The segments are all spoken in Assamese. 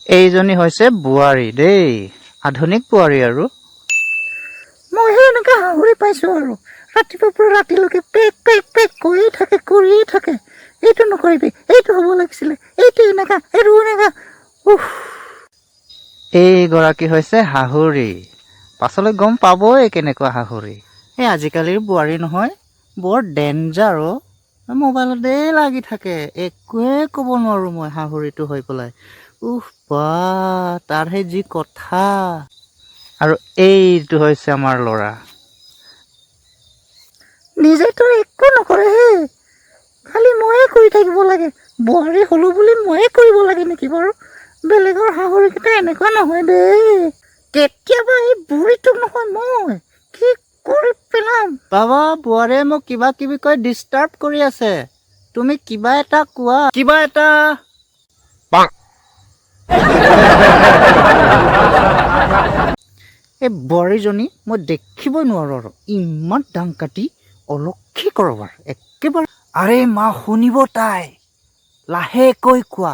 এইজনী হৈছে বোৱাৰী দেই, আধুনিক বোৱাৰী। আৰু মইহে এনেকুৱা শাহুৰি পাইছোঁ আৰু, ৰাতিপুৱাৰ পৰা ৰাতিলৈকে পেক পেক পেক কৈয়ে থাকে, কৰিয়ে থাকে। এইটো নকৰিবি, এইটো হ'ব লাগিছিলে, এইটো এনেকা, এইটো এনেকা, উফ। এইগৰাকী হৈছে শাহুৰী। পাছলৈ গম পাবই কেনেকুৱা শাহুৰী। এই আজিকালিৰ বোৱাৰী নহয়, বৰ ডেঞ্জাৰ অ'। মোবাইলতে লাগি থাকে, একোৱে ক'ব নোৱাৰোঁ মই শাহুৰীটো হৈ পেলাই। উফ বা, তাৰহে যি কথা। আৰু এইটো হৈছে আমাৰ ল'ৰা। নিজেতো একো নকৰে হে, খালি ময়ে কৰি থাকিব লাগে। বোৱাৰী হ'লো বুলি ময়ে কৰিব লাগে নেকি বাৰু? বেলেগৰ শাহুৰীকেইটা এনেকুৱা নহয় দেই। কেতিয়াবা এই বুঢ়ীটোক নহয় মই কি কৰি পেলাম। বাবা, বোৱাৰীয়ে মোক কিবা কিবি কৈ ডিষ্টাৰ্ব কৰি আছে। তুমি কিবা এটা কোৱা, কিবা এটা। এই বোৱাৰীজনী মই দেখিবই নোৱাৰোঁ আৰু, ইমান ডাং কাটি অলক্ষী কৰবাৰ একেবাৰে। আৰে মা, শুনিব তাই, লাহেকৈ কোৱা,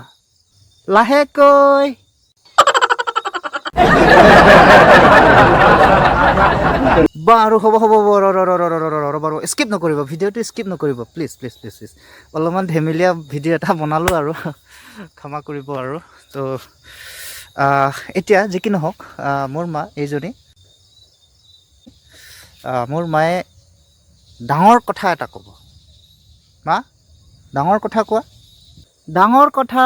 লাহেকৈ। বাৰু হ'ব হ'ব হ'ব, ৰ ৰ ৰ ৰ ৰ ৰ ৰ, বাৰু স্কিপ নকৰিব ভিডিঅ'টো, স্কিপ নকৰিব প্লিজ প্লিজ প্লিজ প্লিজ। অলপমান ধেমেলীয়া ভিডিঅ' এটা বনালোঁ আৰু, ক্ষমা কৰিব আৰু। তো এতিয়া যি কি নহওক, মোৰ মা এইজনী, মোৰ মায়ে ডাঙৰ কথা এটা ক'ব। মা, ডাঙৰ কথা কোৱা, ডাঙৰ কথা।